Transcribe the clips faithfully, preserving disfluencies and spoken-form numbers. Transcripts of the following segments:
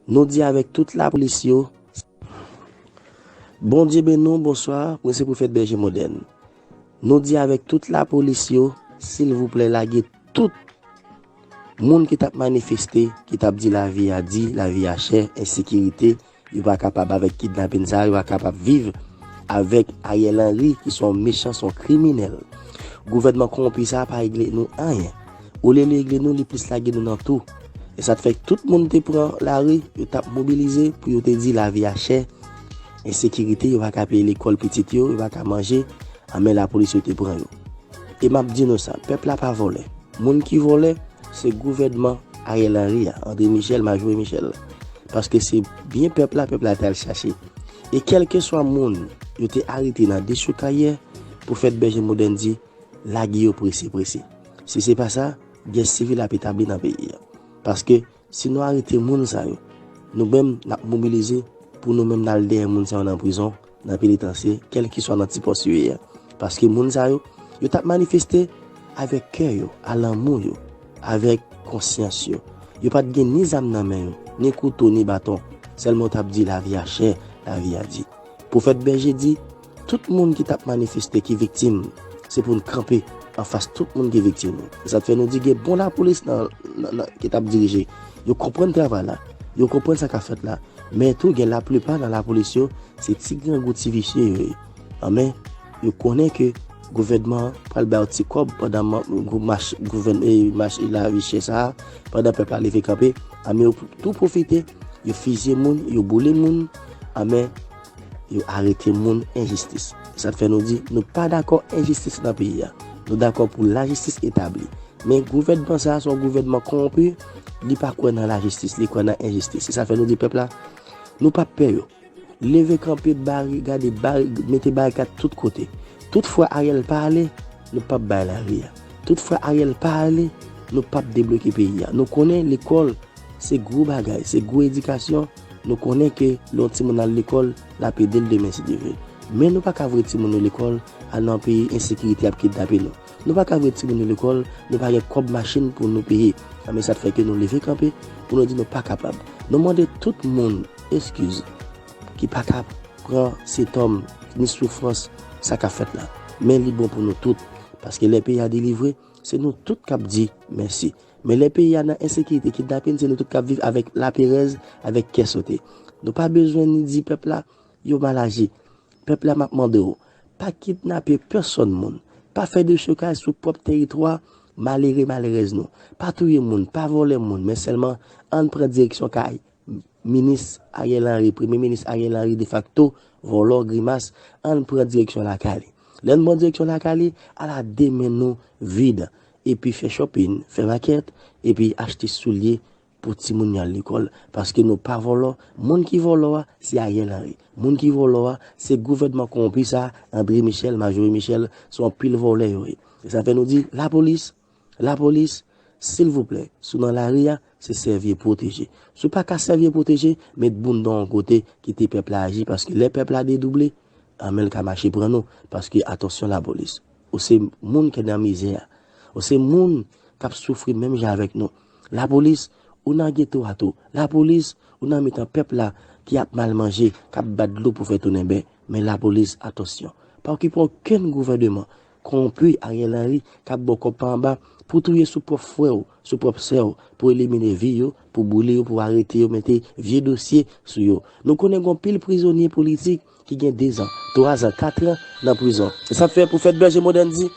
Nou di avèk tout lapolis yo, Bondye beni w, bonswa, mwen se Pwofèt Bèje Modèn. Nou di avèk tout lapolis yo, silvouplè, lage tout moun ki t ap manifeste, ki t ap di lavi a di, lavi a chè, ensekirite, yo pa kapab avèk kidnapin sa, yo pa kapab viv avèk Ariel Henry, ki se yon mechan, se yon kriminèl. Gouvènman kowonpi sa pa regle nou anyen. Olye li regle nou, li plis lage nou nan tou. E sa t fè tout moun te pran lari, yo t ap mobilize pou yo te di lavi a chè, ensekirite, yo pa ka peye lekòl pitit yo, yo pa ka manje, anben lapolis yo te pran yo. E m ap di nou sa, pèp la pa vòlè. Moun ki vòlè, se gouvènman Ariel Henry a, André Michel, Majorie Michel. Paske se byen pèp la, pèp la te al chache. E kèlkeswa moun yo te arete nan dechoukay yè, Pwofèt Bèje Modèn di, lage yo prese, prese. Si se pa sa, gè sivil ap etabli nan peyi a. Paske si nou arete moun sa yo, nou menm n ap mobilize pou nou menm n al dèyè moun sa yo nan prizon, nan penitansye, kèlkeswa nan ti pòs yo ye a. Paske moun sa yo, yo t ap manifeste avèk kè yo, a lanmou yo, avèk konsyans yo. Yo pa t gen ni zam nan men yo, ni kouto, ni baton. Sèlman yo t ap di lavi a chè, lavi a di. Pwofèt Bèje di, tout moun ki t ap manifeste ki viktim, se pou n kanpe anfas tout moun ki viktim yo. E sa t fè nou di gen bon lapolis nan, nan, nan, ki t ap dirije. Yo konprann travay la. Yo konprann sa k ap fèt la. Men tou, gen laplipa nan lapolis yo, se ti grangou, ti visye yo ye. Anben, yo konnen ke gouvènman an pral ba yo ti kòb pandan man-, gwo mach, gouvèn-, e, mach lavi chè sa a, pandan pèp la leve kanpe, anben yo tou pwofite, yo fizye moun, yo boule moun, anben yo arete moun enjistis. Sa t fè nou di, nou pa dakò enjistis nan peyi a. Nou dakò pou lajistis etabli. Men gouvènman sa a, se yon gouvènman kowonpi, li pa kwè nan lajistis, li kwè nan enjistis. Se sa fè nou di pèp la, nou p ap pè yo. Leve kanpe, bari-, gade, bari-, mete barikad tout kote. Tout fwa Ariel pa ale, nou p ap bay lari a. Tout fwa Ariel pa ale, nou p ap debloke peyi a. Nou konnen lekòl se gwo bagay, se gwo edikasyon. Nou konnen ke lè yon timoun al lekòl, l ap ede l demen si Dye vle. Men nou pa ka voye timoun nou lekòl, al nan peyi ensekirite ap kidnape nou. Nou pa ka voye timoun nou lekòl, nou pa gen kòb machin pou nou peye. Anben sa t fè ke nou leve kanpe pou nou di nou pa kapab. Nou mande tout moun eskiz ki pa ka pran sentòm ni soufrans sa k ap fèt la. Men li bon pou nou tout, paske lè peyi a delivre, se nou tout k ap di mèsi. Men lè peyi a nan ensekirite, kidnapin, se nou tout k ap viv avèk laperèz, avèk kè sote. Nou pa bezwen ni di pèp la, yo mal aji. Pèp la, m ap mande w, pa kidnape pèsonn moun. Pa fè dechokaj sou pwòp teritwa malere, malerèz nou. Pa touye moun, pa vòlè moun, men sèlman ann pran direksyon kay minis Ariel Henry, premye minis Ariel Henry defakto, vòlò, grimas, ann pran direksyon lakay li. Lè n pran direksyon lakay li, ala de men nou vid. Epi fè shopping, fè makèt, epi achte soulye pou timoun yo al lekòl. Paske nou pa vòlò, moun ki vòlò a, se Ariel Henry. Moun ki vòlò a, se gouvènman kowonpi sa, André Michel, Majorie Michel, se yon pil vòlè yo ye. E sa fè nou di, lapolis, lapolis, silvouplè, si w nan lari a, se sèvi e pwoteje. Si w pa ka sèvi e pwoteje, met bounda w yon kote, kite pèp la aji, paske lè pèp la dedouble, anben l ka mache pran nou, paske atansyon lapolis. Ou se moun ki nan mizè a. Ou se moun k ap soufri menm jan avèk nou. Lapolis, ou nan geto a tou. Lapolis, ou nan mitan pèp la ki ap mal manje, k ap bat dlo pou fè tounen bè. Men lapolis, atansyon. Pa okipe okenn gouvènman kowonpi Ariel Henry k ap ba w kòb pa anba pou touye sou pwòp frè w, sou pwòp sè w, pou elimine vi yo, pou boule yo, pou arete yo, mete vye dosye sou yo. Nou konnen gen yon pil prizonye politik ki gen dezan, twazan, katran nan prizon. E sa fè Pwofèt Bèje Modèn di,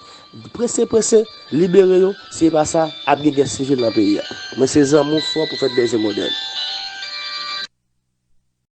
prese, prese, libere yo, si e pa sa, ap gen gè sivil nan peyi a. Mwen se zanmi w fò Pwofèt Bèje Modèn.